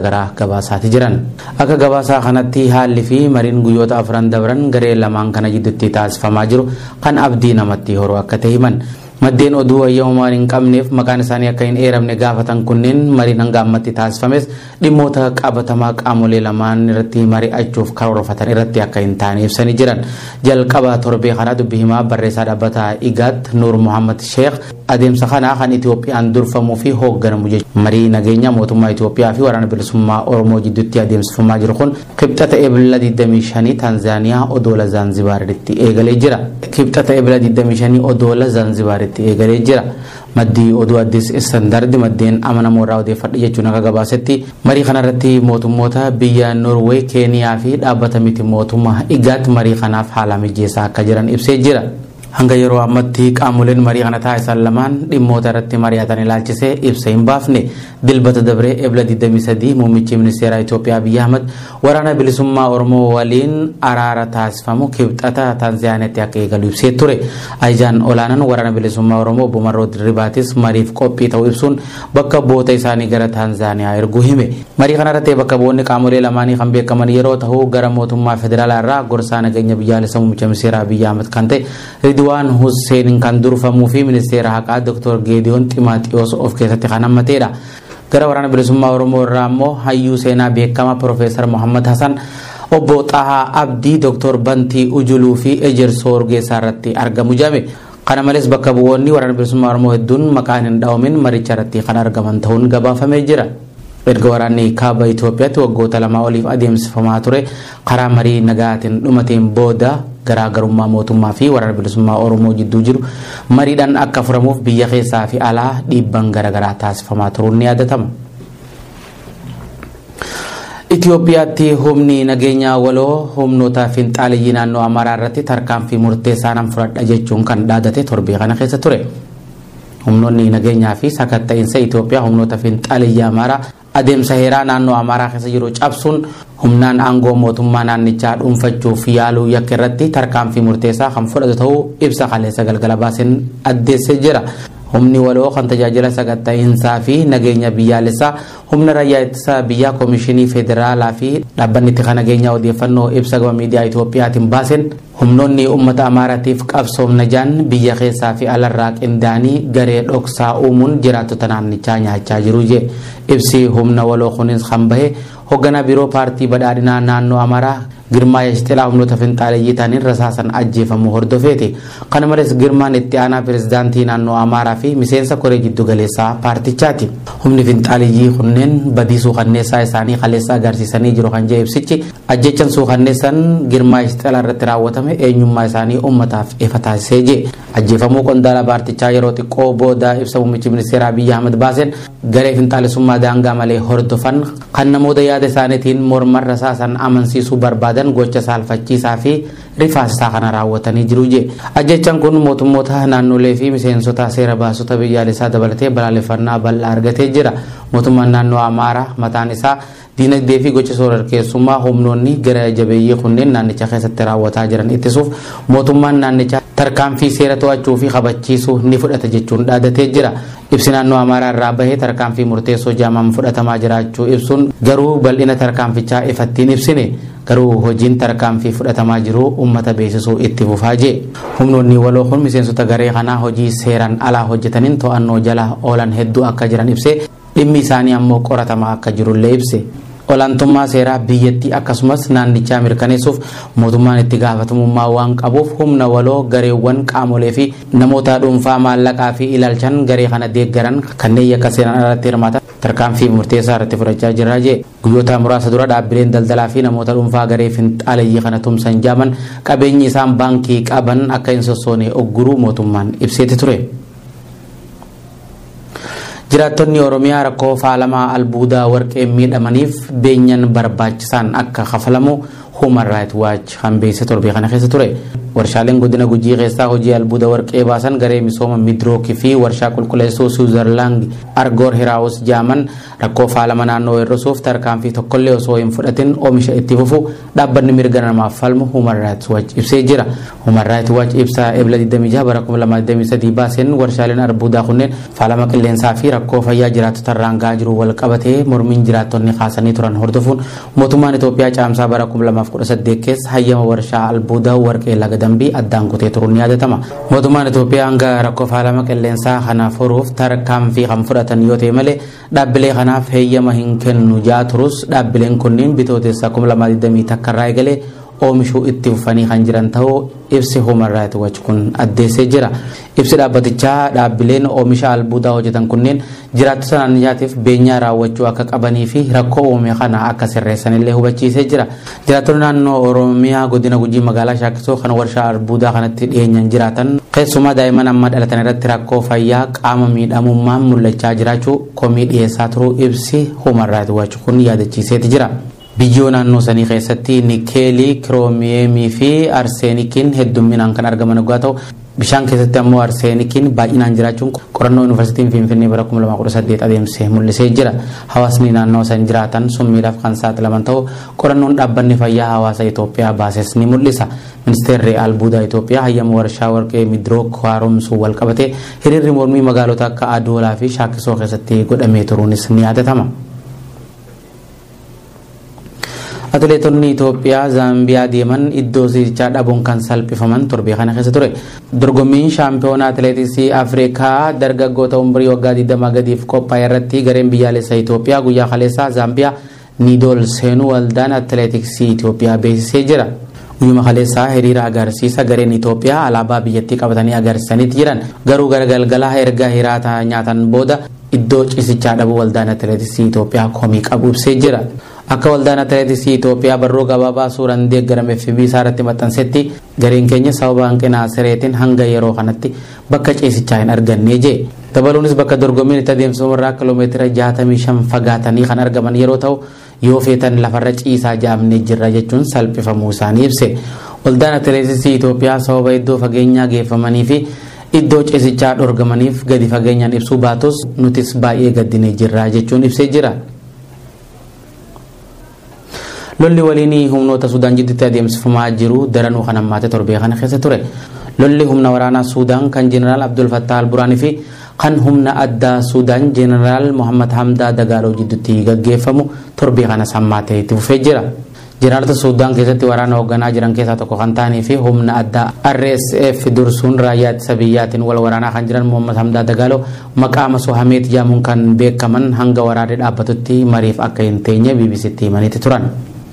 garaagaraa gabaasaati jiran. Akka gabaasaa kanatti haalli fi mariin guyyoota afran dabran garee lamaan kana jidduutti taasifamaa jiru kan abdii namatti horuu akka ta'e himan. Maddeen oduu ayyamumaan hin qabneef maqaan isaanii akka hin eeramne gaafatan kunneen mariin hanga ammatti taasifames dhimmoota qabatamaa qaamolee lamaan irratti mari'achuuf karoorfatan irratti akka hin taane ibsanii jiran. Jalqaba torbee kana dubbi himaa barreessaa dhaabbata IGAD Nuur Muhammad Sheekh adeemsa kanaa kan Itoophiyaan durfamuu fi hoogganamu jechuudha. Marii nageenya mootummaa Itoophiyaa fi waraana bilisummaa Oromoo jidduutti adeemsifamaa jiru kun kibxata Ebla 25 Taanzaaniyaa odoola Zaanzibaaritti eegalee jira. Kibxata Ebla 25 odoola Zaanzibaaritti eegalee jira. Maddii oduu Addis Istandaardi maddeen amanamoo irraa odeeffadhe jechuun akka gabaasetti marii kanarratti mootummoota biyya Norwee, Keeniyaa fi dhaabbata miti mootummaa IGAD marii kanaaf haala mijeessaa akka jiran ibsee jira. Hanga yeroo ammatti qaamoleen marii kana taasisan lamaan dhimmoota irratti mari'atan ilaalchisee ibsa hin baafne. Dilbata dabree Ebla 23 muummichi ministeera Itoophiyaa Abiyyi Ahmad waraana bilisummaa Oromoo waliin araara taasifamu kibxata Taanzaaniyaatti akka eegalu ibsee ture. Ajajaan olaanaan waraana bilisummaa Oromoo obbo Marroo Dirribaatis mariif qophii ta'uu ibsuun bakka bu'oota isaanii gara Taanzaaniyaa erguu hime. Marii kanarratti bakka bu'oonni qaamolee lamaanii kan beekaman yeroo ta'u gara mootummaa federaalaa irraa gorsaa nageenya biyyaalessaa muummicha ministeera Abiyyi Ahmad kan ta'e Ridwaan Hussein kan durfamuu fi ministeera haqaa Dr. Geediyoon Ximaaxiyoos of keessatti kan hammatedha. Gara waraana bilisummaa Oromoo irraa immoo hayyuu seenaa beekamaa Profeesar Muhammad Hassan, obbo Xahaa Abdii, Dr. Bantii Ujuluu fi Ejersoo Urgeessaa irratti argamu jedhame. Kana malees bakka bu'oonni waraana bilisummaa Oromoo hedduun maqaan hin dhawamin maricha irratti kan argaman ta'uun gabaafamee jira. Erga waraanni kaaba Itoophiyaatti waggoota lamaa oliif adeemsifamaa ture karaa marii nagaatiin dhumateen booda garaagarummaa mootummaa fi waraana bilisummaa Oromoo jidduu jiru mariidhaan akka furamuuf biyya keessaa fi alaa dhiibban garaagaraa taasifamaa turuun ni yaadatama. Itoophiyaatti humni nageenyaa waloo humnoota finxaaleyyii naannoo Amaaraa irratti tarkaanfii murteessaa nan fudhadha jechuun kan dhaadate torbee kana keessa ture. Humnoonni nageenyaa fi sakatta'insa Itoophiyaa humnoota finxaaleyyii Amaaraa adeemsa heeraa naannoo Amaaraa keessa jiru cabsuun humnaan aangoo mootummaa naannichaa dhuunfachuuf yaaluu yakka irratti tarkaanfii murteessaa kan fudhatu ta'uu ibsa kaleessa galgala baaseen addeessee jira. Humni waloo kan tajaajila sakatta'insaa fi nageenya biyyaalessaa humna raayyaa ittisa biyyaa koomishinii federaalaa fi dhaabbanni itti nageenyaa odeeffannoo ibsa gama miidiyaa Itoophiyaatiin baaseen humnoonni uummata Amaaraatiif qabsoomna jaan biyya keessaa fi alarraa qindaa'anii garee dhoksaa uumuun jiraattota naannichaa nyaachaa jiru jee. Ibsi humna waloo kunis kan bahe hoogganaa biiroo paartii badhaadhinaa naannoo Amaaraa Girmaa Yashxilaa humnoota finxaaleyyii ta'aniin rasaasan ajjeefamuu hordofeeti. Kana malees Girmaan itti aanaa pirezidaantii naannoo Amaaraa fi miseensa koree jiddu galeessaa paartichaati. Humni finxaaleyyii kunneen badii suukanneessaa isaanii kaleessa agarsiisanii jiru kan jedhe ibsichi ajjechan suukanneessan Girmaa Yashxilaa irratti raawwatame eenyummaa isaanii uummataaf ifa taasisee jee. Ajjeefamuu qondaala paartichaa yeroo xiqqoo booda ibsa muummichi ministeera Abiyyi Ahmad baaseen garee finxaalessummaa daangaa malee hordofan kan namoota yaada isaaniitiin morman rasaasan amansiisuu barbaadan gocha saalfachiisaa fi rifaasisaa kana raawwatanii jiru jee. Ajjechaan kun mootummoota naannolee fi miseensota seera baasota biyyaalessaa dabalatee balaaleffannaa bal'aa argatee jira. Mootummaan naannoo Amaaraa mataan isaa diinagdee fi gocha shororkeessummaa humnoonni gara jabeeyyii kunneen naannicha keessatti raawwataa jiran ittisuuf mootummaan naannichaa tarkaanfii seera to'achuu fi kabachiisuu ni fudhata jechuun dhaadatee jira. Ibsi naannoo Amaaraa irraa bahee tarkaanfii murteessoo jaamaan fudhatamaa jiraachuu ibsuun garuu bal'ina tarkaanfichaa ifatti hin ibsine. Garuu hojiin tarkaanfii fudhatamaa jiru uummata beeksisuu itti fufaa jee. Humnoonni waloo kun miseensota garee kanaa hojii seeraan alaa hojjetaniin to'annoo jala oolan hedduu akka jiran ibsee dhimmi isaanii ammoo qoratamaa akka jirullee ibse. Olaantummaa seeraa biyyattii akkasumas naannichaa mirkaneessuuf mootummaan itti gaafatamummaa waan qabuuf humna waloo gareewwan qaamolee fi namoota dhuunfaa maallaqaa fi ilaalchan garee kana deeggaran kanneen yakka seeraan alatti hirmaatan tarkaanfii murteessaa irratti fudhachaa jira jee. Guyyoota muraasa dura dhaabbileen daldalaa fi namoota dhuunfaa garee finxaaleyyii kana tumsan jaaman qabeenyi isaan baankii qaban akka hin sossoone ogguruu mootummaan ibseeti ture. Jiraattonni Oromiyaa rakkoo faalamaa albuudaa warqee miidhamaniif beenyaan barbaachisaan akka kafalamu Human Rights Watch kan beeksise torbee kana keessa ture. Warshaaleen godina Gujii keessaa hojii albuuda warqee baasan garee misooma Midrookii fi warshaa qulqulleessuu Suuzerlaand Argoor Hiraawus jaaman rakkoo faalama naannoo hir'isuuf tarkaanfii tokkollee osoo hin fudhatin oomisha itti fufu dhaabbanni mirga namaaf falmu Human Rights Watch ibsee jira. Human Rights Watch ibsa Ebla 26 bara 2023 baaseen warshaaleen albuudaa kunneen faalama qilleensaa fi rakkoo fayyaa jiraattota irraan gahaa jiru wal qabatee mormiin jiraattonni kaasanii turan hordofuun mootummaan Itoophiyaa caamsaa bara 2018 keessa hayyama warshaa albuudaa warqee Laga Dambii addaan kutee turuun ni yaadatama. Mootummaan Itoophiyaa hanga rakkoo faalama qilleensaa kana furuuf tarkaanfii kan fudhatan yoo ta'e malee dhaabbilee kanaaf heeyyama hin kennu jaa turus dhaabbileen kunniin bitootessa 2021 irraa eegalee oomishuu itti fufanii kan jiran ta'uu ibsi Human Rights Watch kun addeessee jira. Ibsi dhaabbatichaa dhaabbileen oomisha albuudaa hojjetan kunneen jiraattota naannichaatiif beenyaa raawwachuu akka qabanii fi rakkoo uumame kana akka sirreessanillee hubachiisee jira. Jiraattonni naannoo Oromiyaa godina Gujii magaalaa Shaakkisoo kan warshaa albuudaa kanatti dhiyeenyaan jiraatan keessumaa daa'imman amma dhalatan irratti rakkoo fayyaa qaama miidhamummaan mul'achaa jiraachuu komii dhiyeessaa turuu ibsi Human Rights Watch kun yaadachiiseeti jira. Biyyoo naannoo sanii keessatti nikeelii, kiroomiyeemii fi arseenikiin heddumminaan kan argaman yoggaa ta'u bishaan keessatti ammoo arseenikiin baay'inaan jiraachuun qorannoo yuunivarsiitiin Finfinnee bara 2018 adeemsise mul'isee jira. Hawaasni naannoo san jiraatan summiidhaaf kan saaxilaman ta'u qorannoon dhaabbanni fayyaa hawaasa Itoophiyaa baases ni mul'isa. Ministeerri albuudaa Itoophiyaa hayyama warshaa warqee Midrook haaromsuu wal qabatee hiriirri mormii magaalota akka Adoolaa fi Shaakkisoo keessatti godhamee turuunis ni yaadatama. Atileetonni Itoophiyaa Zaambiyaa deeman iddoo ciisichaa dhabuun kan salphifaman torbee kana keessa ture. Dorgommiin shaampiyoona atileetiksii Afrikaa dargaggoota umrii waggaa 20 gadiif qophaa'e irratti gareen biyyaalessa Itoophiyaa guyyaa kaleessaa Zaambiyaa Niidool seenuu waldaan atileetiksii Itoophiyaa beeksisee jira. Guyyuma kaleessaa hiriira agarsiisa gareen Itoophiyaa alaabaa biyyattii qabatanii agarsiisaniiti jiran. Garuu gara galgalaa erga hiraata nyaatan booda iddoo ciisichaa dhabuu waldaan atileetiksii Itoophiyaa komii qabu ibsee jira. Akka waldaan atileetiksii Itoophiyaa barruu gabaabaa suuraan deeggarame FB isaa irratti maxxansetti gareen keenya sababa hanqina sireetiin hanga yeroo kanatti bakka ciisichaa hin arganne jee. Dabaluunis bakka dorgommiin itti adeemsifamu irraa kiloomeetira 65 fagaatanii kan argaman yeroo ta'u yoo feetan lafarra ciisaa jaamnee jirra jechuun salphifamuu isaanii ibse. Waldaan atileetiksii Itoophiyaa sababa iddoo fageenyaa geeffamanii fi iddoo ciisichaa dhorgamaniif gadi fageenyaan ibsuu baatus nutis baay'ee gaddinee jirra jechuun ibsee jira. Lolli waliin humnoota Sudaan jidduutti adeemsifamaa jiru daranuu kan hammaate torbee kana keessa ture. Lolli humna waraanaa Sudaan kan Jeneraal Abdul Fattah Al-Buraanii fi kan humna addaa Sudaan Jeneraal Muhammad Hamdaa Dagaaloo jidduutti gaggeeffamu torbee kana hammaatee itti fufee jira. Jeneraalota Sudaan keessatti waraana hoogganaa jiran keessaa tokko kan ta'anii fi humna addaa RSF dursuun raayyaa ittisa biyyaatiin wal waraanaa kan jiran Muhammad Hamdaa Dagaaloo maqaa Masoo Hameet jedhamuun kan beekaman hanga waraanni dhaabbatutti mariif akka hin teenye BBCtti himaniiti turan.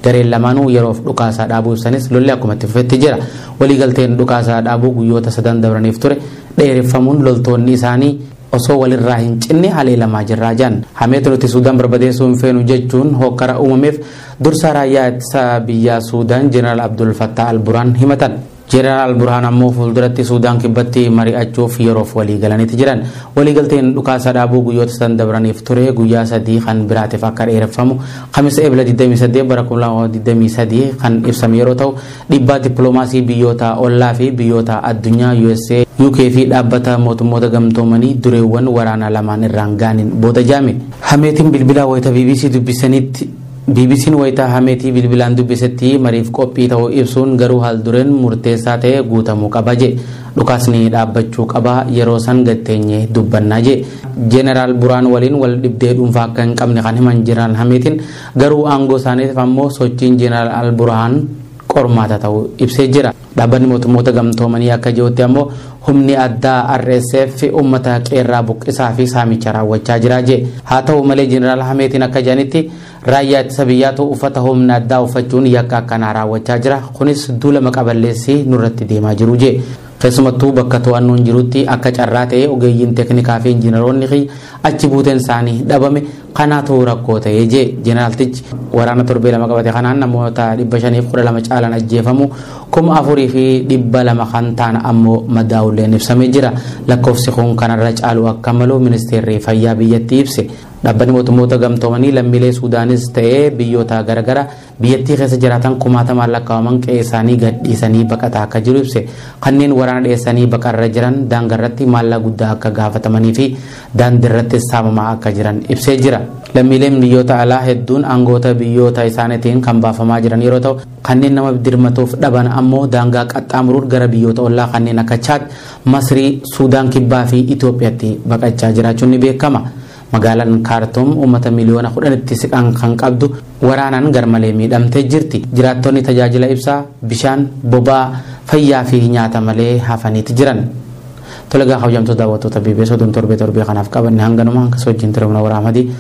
Gareen lamaanuu yeroof dhukaasaa dhaabuu ibsanis lolli akkuma itti fufetti jira. Waliigalteen dhukaasaa dhaabuu guyyoota sadan dabraniif ture dheereffamuun loltoonni isaanii osoo walirraa hin cinne haleelamaa jirraa jiran. Hameet nuti Suudaan barbadeessuu hin feenu jechuun hokkara uumameef dursa raayyaa ittisa biyyaa Suudaan Jeneraal Abdul Fattah Al-Burhaan himatan. Jeneraal Al-Burhaan ammoo fuulduratti Suudaan kibbatti mari'achuuf yeroof walii galaniiti jiran. Waliigalteen dhukaasa dhaabuu guyyoota sadan dabraniif ture guyyaa sadii kan biraatiif akka dheereffamu Kamisa Ebla 28 bara 2023 kan ibsame yeroo ta'u dhiibbaa dippiloomaasii biyyoota ollaa fi biyyoota addunyaa USA, UK fi dhaabbata mootummoota gamtoomanii dureewwan waraanaa lamaan irraan ga'aniin booda jaame. Hameetiin bilbilaa wayita BBC dubbisanitti BBC'n wayitaa Hameetii bilbilaan dubbisetti mariif qophii ta'uu ibsuun garuu haal-dureen murteessaa ta'e guutamuu qaba je. Dhukaasni dhaabbachuu qaba yeroo san gatteenye dubbannaa je. Jeneraal Buraan waliin wal dhibdee dhuunfaa akka hin qabne kan himan Jeneraal Hameetiin garuu aangoo isaaniitiif ammoo sochiin Jeneraal Al-Burhaan qormaata ta'uu ibsee jira. Dhaabbanni mootummoota gamtoomanii akka jirutti ammoo humni addaa RSF uummata qeerraa buqqisaa fi saamicha raawwachaa jira je. Haa ta'u malee Jeneraal Hameetiin akka jedhanitti raayyaa ittisa biyyaatu uffata humna addaa uffachuun yakka akkanaa raawwachaa jira. Kunis duula maqaballeessii nurratti deemaa jiru je. Keessumattuu bakka to'annoon jirutti akka carraa ta'e ogeeyyiin teeknikaa fi injiinaroonni achi buuteen isaanii dhabame Kanaatu rakkoo ta'ee jee jeenaraaltichi. Waraana torbee 2 qabate kanaan namoota 512 caalan ajjeefamu, 4200 kan ta'an ammoo madaa'ulleen ibsamee jira. Lakkoofsi kun kanarra caalu akka malu ministeerri fayyaa biyyattii ibse. Dhaabbanni mootummoota gamtoomanii lammiilee Suudaanis ta'ee biyyoota garaagaraa biyyattii keessa jiraatan kumaatamaan lakkaa'aman qe'ee isaanii gadhiisanii baqataa akka jiru ibse. Kanneen waraana dhiyeessanii baqarra jiran daangarratti maallaqa guddaa akka gaafatamanii fi daandiirratti saamamaa akka jiran ibsee jira. Lammiileen biyyoota alaa hedduun aangoota biyyoota isaaniitiin kan baafamaa jiran yeroo ta'u, kanneen nama dirmatuuf dhaban ammoo daangaa qaxxaamuruun gara biyyoota ollaa kanneen akka Chaad, Masrii, Suudaan Kibbaa fi Itoophiyaatti baqachaa jiraachuun ni beekama. Magaalaan Kaartuum uummata miliyoona 10tti siqan kan qabdu waraanaan garmalee miidhamtee jirti. Jiraattonni tajaajila ibsaa, bishaan, boba'aa, fayyaa fi nyaata malee hafaniiti jiran. Tolegaa kabajamtoota daawwattoota BBS, oduun torbee torbee kanaaf qabanne hanganuma. Hanga wajjin ture Munawwara Ahmadii.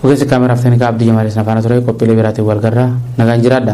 Ogeessi kaameraa fi teeknikaa Abdii Jamaalis na faana ture. Qophiilee biraatiin wal garraa, nagaan jiraadha.